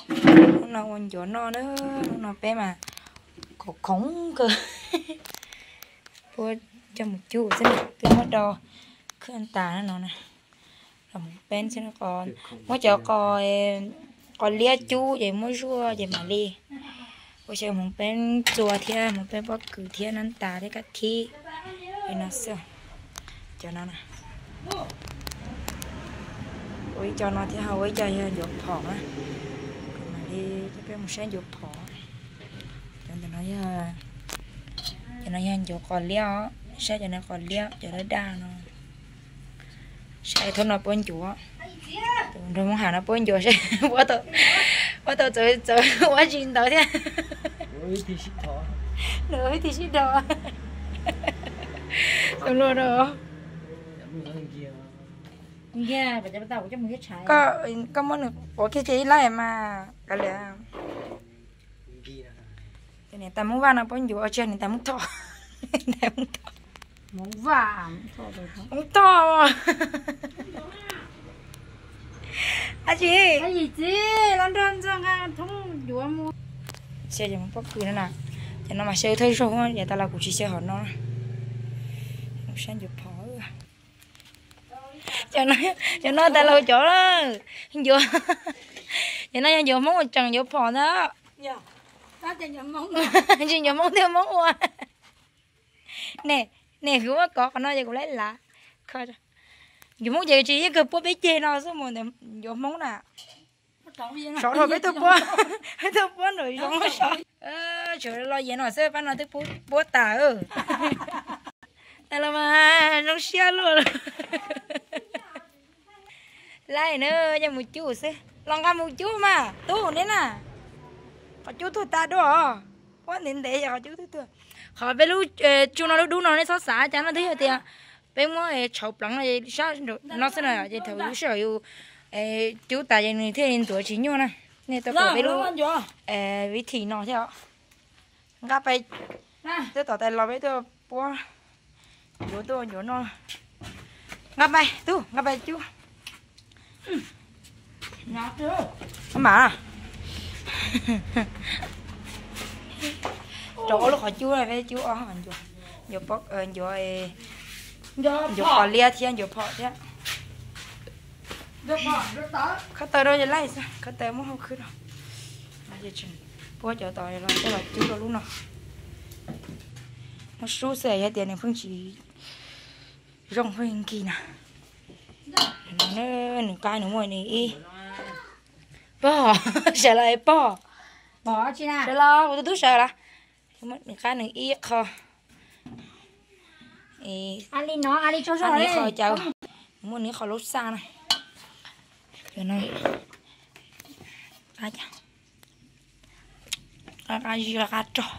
Hnub no ua ncuav noj na, hnub no peb mas khoom khoov kawg. Puab coj mus cuj xwb, twb muab do khwb tas no na. Los hmoov peeb xwb, muab cov qos liab cub ces muab zuaj ces mam li ua xyaw hmoov peeb txua thiab hmoov peeb pob kws thiab nab tas thiab kab thib li no xwb. Cov no na, ua ib co no thiab ho ua ib co yog ncuav phom na. Kuv mam li coj peb mus saib ncuav phom. Cov ntawm no, cov no yog ncuav qos liab os, saib cov no qos liab, cov daj daj no. Saib thaum no puab ncuav, tus nraug Hmoob Ham no puab ncuav saib puab tau txawv txawv ua tsis ntawd thiab. Nws ib tug sib dhos. Tus luaj rau. Koj muab nws quav kiag ces ib laib mas kav liam. Niam tais Hmoob Vaj no puab ncuav tsis yog niam tais Hmoob Thoj. Hmoob Thoj. Ab tsi, pob kws no na, ces no mas xyaw thawj zaug, yav tas los kuv tsis xyaw hom no. Saib ncuav phom. Cov no tas los cov ncuav, cov no yog ncuav Hmoob uas tseem ncuav phom ntag. Tsis ncuav Hmoob twg Hmoob ua. Nej, nej hwv muab kov qhov no ces kuv laib lav. Ncuav Hmoob ces tsis yeej kawg puab peb ceg no xwb mus ntawd ncuav Hmoob na. Sov rau peb tuaj puab, peb tuaj puab nraum zoov sov. Tsuas los yav no xwb, pab no twb puab tas. Tas los mas zoo siab luaj. Laib na, yeej mus cub xwb, los nqa mus cub mas tub neb na. Qhov cub tuag tas dua, puab ntev ntev qhov cub tuag tuag. Qhov peb lub tsuj no lub dub no nej txhob xav cas no twb yog tias peb muab tshauv pleev sab no xwb na, ces thaum lub sij hawm yus cub tas ces nws thiaj li ntuav tsis nyuaj na. Nej tau pom peb lub vib thim no thiab os. Nqa pais, twb tom tais los peb tuaj puab ncuav tuaj ncuav no. Nqa pais tub, nqa pais cub. Mam, rau ob lub qhov cub, peb cub ob, ncuav, ncuav qos liab thiab ncuav phom thiab. Khawb taw rau laij xwb, khawb taw muab hau khwb rau. Puab cov tod los coj los cub rau lub no. Muab sub xwb, yog tias nws pheej tsis zoo pheej nkig na. Nws qab nws muaj nws ib pog, sawv los pog, sawv los kuv tus tub sawv los. Nws qab nws ib qho, qho cas, nws muaj nws ib qho lub xaj na. Qab zib qab rog.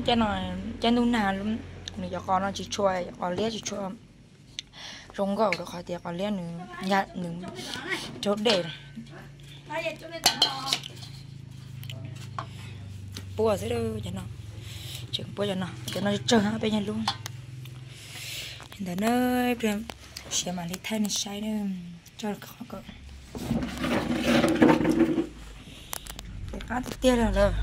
Cov no, cov ntug nag, nws cov qos no tsis tshua, qos liab tsis tshua zoo nkauj rau qhov tias qos liab nws, nws raug dej. Puab xwb, cov no, tseem puab cov no, cov no tsawg peb nyob lub. Ntawd na, siav mam li thaij nej saib na. Qab tiag tiag lawm.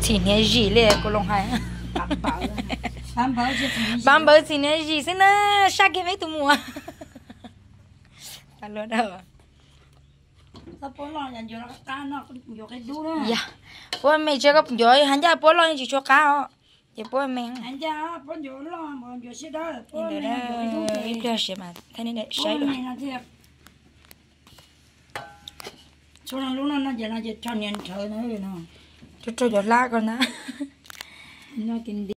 Txhim hniav zim li kuv loo hais. Pav npawv txhim hniav zim xwb na, saj kiag peb tus muam. Puab me tsis, koj ncuav hais ncaj puab loj yeej tsis tshua qab os. Ces puab me, ib pliag siav mas thaij nej saib. Raug cov hlab ko na.